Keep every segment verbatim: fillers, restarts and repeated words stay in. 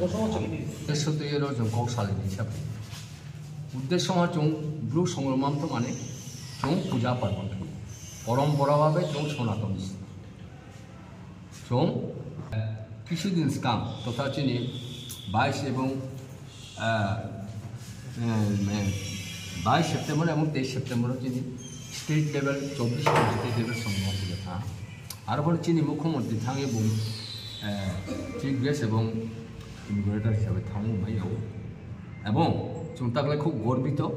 Uddesho twi oro chwng kok salai di hisabe. Uddesho ha chwng bru songromam to mane chwng puja parbon khai. Porompora babe chwng Sonaton. Chwng, eh, kisu din swkang totha chini bais ebong, eh, eh, bais September ebong teis September chini state level, chobbish state level songromam puja kha. Aro pore chini mukhyamantri thangwi bung, eh, chief guest ebong inaugurator hisabe thangwi mai yao. Ebong chwng taklai khub gorbito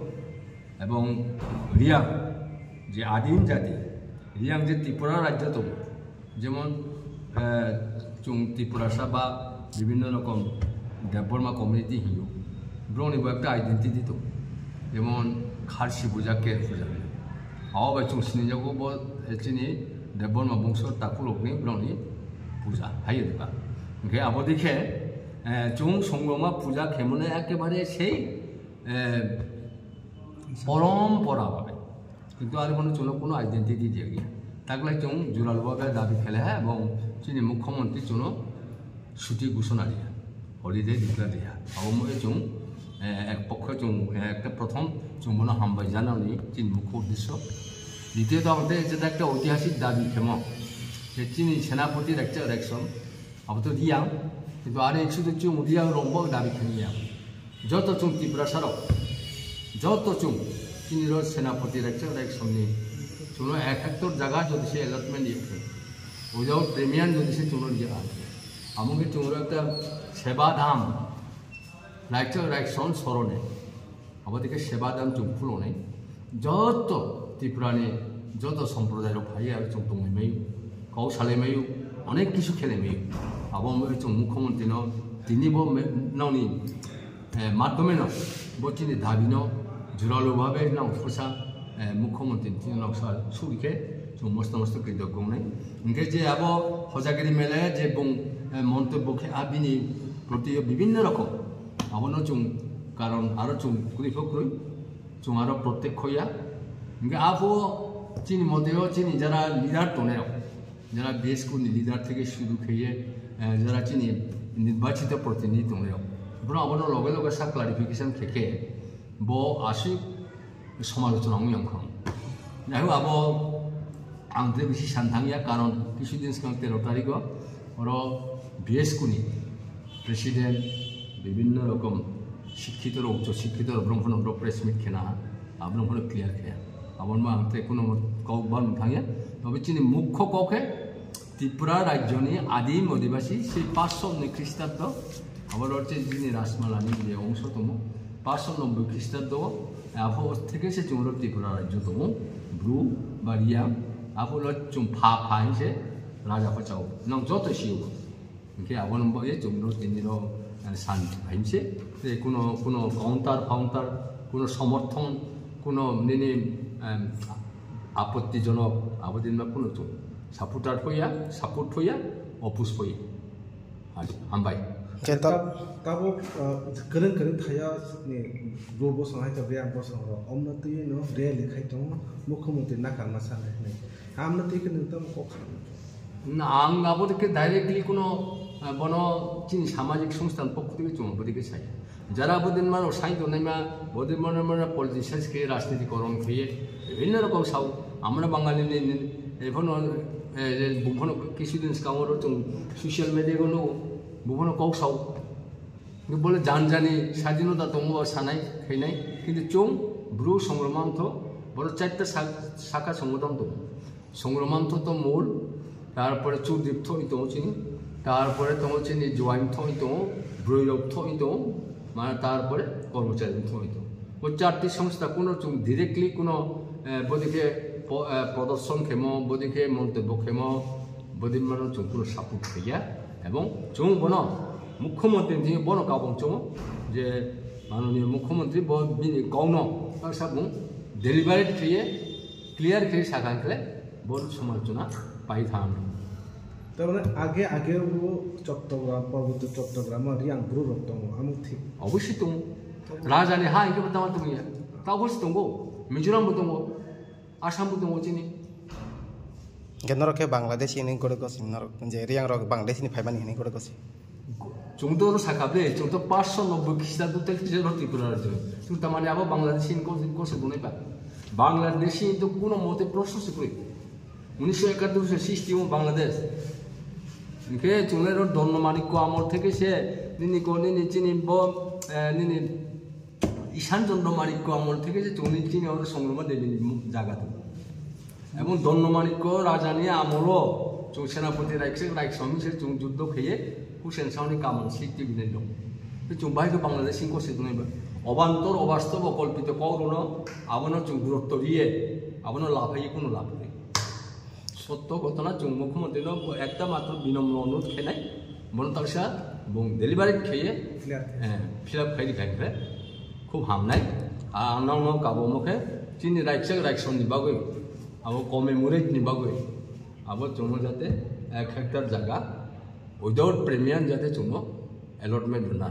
ebong Riyang je adim jati, Riyang je Tripura rajyo tongo, jemon, eh, chwng Tripurasa ba bibhinno rokom Debbarma community hinyo, borokni bo ekta identity tongo, jemon Kharsi puja, Ker puja hinyo. Abo bai chwng sinijago bo, eh, chini Debbarma bongso takhurokni borokni puja hai diba. Hwnkhe abo dikhe, eh, chwng songroma puja khemone ekebare sei, eh, porompora babe. Kintu ari bono chwngno kuno identity diya giya. Taklai chwng jural babe dabi khele ha, ebong chini mukhyamantri chwngno chuti ghosona riya, holiday declare riya. Abo mui chwng, eh, ek pokhe chwng, eh, ekta prothom chwng bono hambai janani chini mukho uddesho. Ditiyo to ang tei jeta ekta oitihasik dabi khemo. Je chini senapati Rekchak Reksom, abo to Riyang, kintu ani chutu chwng Riyang rokbo dabi kheniya. Joto chwng Tiprasa rok, joto chwng chini ro senapati Rekchak Reksomni chwngno ek hectare jaga jodi se allotment ye khe, without premium jodi se chwngno ye a, amo khe chwngno ekta seba dham, Rekchak Reksom sorone, abo dikhe seba dham chwng khulonai, joto Tripurani joto somprodai rok phai aro chwng tongwi mai, kok salai mai, onek kisu khelai mai. Abo wngwi chwng mukhyamantri no tini bo me-, nokni eh, madhyome no bo chini dabi no juralu babe nang phusa, eh, mukhyamantri chini noksa suri khe chwng mosto mosto kritoggo wngnai. Hwnkhe je abo Hojagiri mele je bung, eh, montobbo khe a bini proti bibhinno rokom abono chwng karon aro chwng kwrwi pho kwrwi chwng aro protek khoya. Hwnkhe aphuo chini monteo chini jara leader tongnai rok, jara B S K ni leader theke shuru kheye, eh, jara chini nirbachito protinidhi tongnai rok, borok abono loge loge sa clarification khe khe bo aswk somalochona wngya wngkha. Jai hok, abo ang tei bisi san thangya, karon kisu din swkang tero tarikh o oro B S K ni president, bibhinno rokom sikkhitorok, uccho sikkhitorok, borok phano borok press meet khena ha, aborok phano clear khe. Aboni bo ang tei kuno kok ban thangya. Tobe chini mukho kok khe Tripura rajyoni adim odibasi sei paanch sho ni Khristabdo, abo rok chini Rajmalani je ongso tongo, paanch sho nobboi Khristabdo, apho theke se chwng rok Tripura rajyo tongo, Bru ba Riyang, apho rok chwng pha pha hinse raja pha chao, nang joto sio. Hwnkhe abono bo ye chwngno tinino, eh, san phaimse, tei kuno, kuno counter, counter, kuno somorthon, kuno nini, em, apottijonok, abo dinma kuno chwng supporter phoya, support phoya, oppose phoya. Hai, hambai. Khe to Tab-, tabuk, uh, kwrwng kwrwng thaya ni bro bosong hai to Riyang bosong rok. Omno twi no rally khai tongo, mukhyamantri nakarma sanai hinwi. Amno twi khe nwng tamo kok kha? Na, ang abo dikhe directly kuno, ah, bono chini samajik songsthan pokho theke chwng abo dikhe sai. Jara bodin mano sai tongnai ma, bodin mano mano politicians khe rajniti koron khe bibhinno rokom sao. Amra Bangali ni, ni, eh, phono, eh, je bung phono kisu din swkang oro chwng social media o nugo, bung phono kok sao. Bole jan jani sadinota tongo sanai khainai, kintu chwng bru songromantho, boro chatta sa-, saka songodan tongo. Songromantho to mul, tarpore Chudip thoi tongo chini, tarpore tongo chini Joaim thoi tongo, Broirok thoi tongo, mane tarpore Kormochari thoi tongo. O charti songstha kuno chwng directly kuno, eh, bodikhe po-, eh, prodorshon khemo, bodikhe montobbo khemo, bodin mano chwng kuno support khaiya, ebong chwng bono mukhyamantri ni bono kabong chwngo je manoniyo mukhyamantri bo bini kokno baksa bung deliberate khaiye, clear khe sakha khle bo somalochona pai thang. Tar mane age age bo Chattogram, Parbotyo Chattogram o Riyang bru rok tongo, amo thik. Obviously tongo. Raja ni ha hingke bo tamo tongya. Ta obviously tongo. Mizoram bo tongo. Assam bo tongo chini. Hingke norok khe Bangladesh hini goro gosi norok, je Riyang rok Bangladesh ni phaimani hini goro gosi. Chwng to oro sakha ble, chwng to paanch sho nobboi Khristabdo tei kisa oro Tripura rajyo. Chwng tamani abo Bangladeshi ni kose, kose dunai ba. Bangladeshi to kuno mote prosno se kwrwi. Unisho ekatur se sixty o Bangladesh. Hingke chwng le oro Donno Manikko amol theke se, nini ko, nini chini bo, eh, nini Ishan Chondro Manikko amol theke se chwngni chini oro songroma deni jaga tongo. Ebong Donno Manikko rajani amolo chwng Senapati Raiksak Raiksom se chwng juddho kheye Husen Saoni kamon sikti binai dong. Te chwng bai khe Bangladesh singko se tongnai ba. Obantor obastobo kolpito kok rwno abono chwng gurutto riye abono laphaiye kuno lapri. Sotto ghotona chwng mukhyamantri no ekta matro binomro onurod khenai, bono taksa bung deliberate kheye, Clear. Eh, fill up khaidi khaidi khe khub hamnai. Ah, ang nang no kabo mo khe chini raiksak raikson ni bagwi, abo commemorate ni bagwi, abo chwngno jate ek hectare jaga without premium jate chwngno allotment rwna.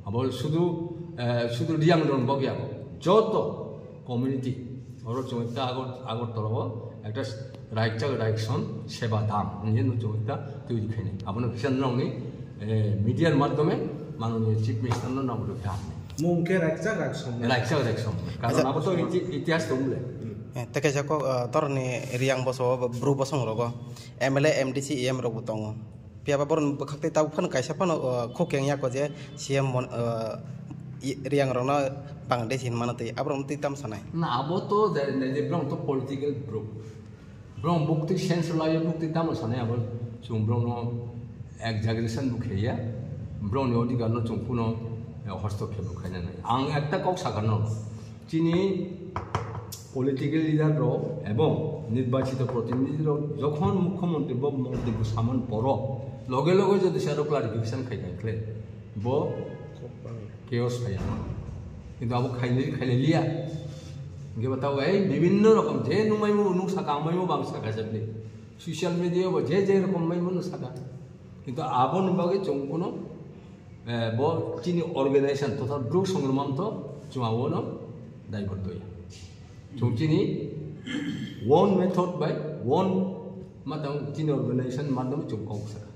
Abo sudu, eh, sudu Reang rok bagwi abo joto community oro chwng ekta Agor-, Agartala o ekta raikchak raikson seba dam hinwi no chwng ekta twi khaini. Abono kisa nokni, eh, media ni madhyome manoniya Chief Minister no nabo rwkha. Mung khe raikchak raikson. Raikchak raikson. Karon Acha. Abo to iti-, itihas tong le. Eh, tei kaisa kok, eh, torni Reang boso o bru bosong rogo M L A, M D C, E M rok bo tongo. Phiya ba borokni bwkhak tei tabuk phano kaisa phano, uh, khokeng yako je C M mon-, uh, i-, Reang rokno Bangladesh hinmano twi aborokno twi tamo sanai. Na, abo to je, je, je borok to political borok. Borok buktwi sense laio, buktwi tamo sanai abo chwng borokno exaggeration bo khaiya. Borokni odhikar no chwng kuno, eh, hostokkhep bo khaina nai. Ang ekta kok sakha no. Chini political leader rok ebong nirbachito protinidhi rok jokhon mukhyamantri bo montri bo saman poro loge loge jodi se aro clarification khai khai khle bo chaos phaiya. Kintu abo khailai khailai liya. Hingke bo tabo ei bibinno rokom je nungmai mo nung saka, ang mai mo bang saka jabli. Social media bo je je rokom mai mo nung saka. Kintu aboni bagwi chwng kuno, eh, bo chini organization totha bru songrwmam to chwng abono daibor doya. Chwng chini one method by one matang chini organization madhyome chwng kok saka.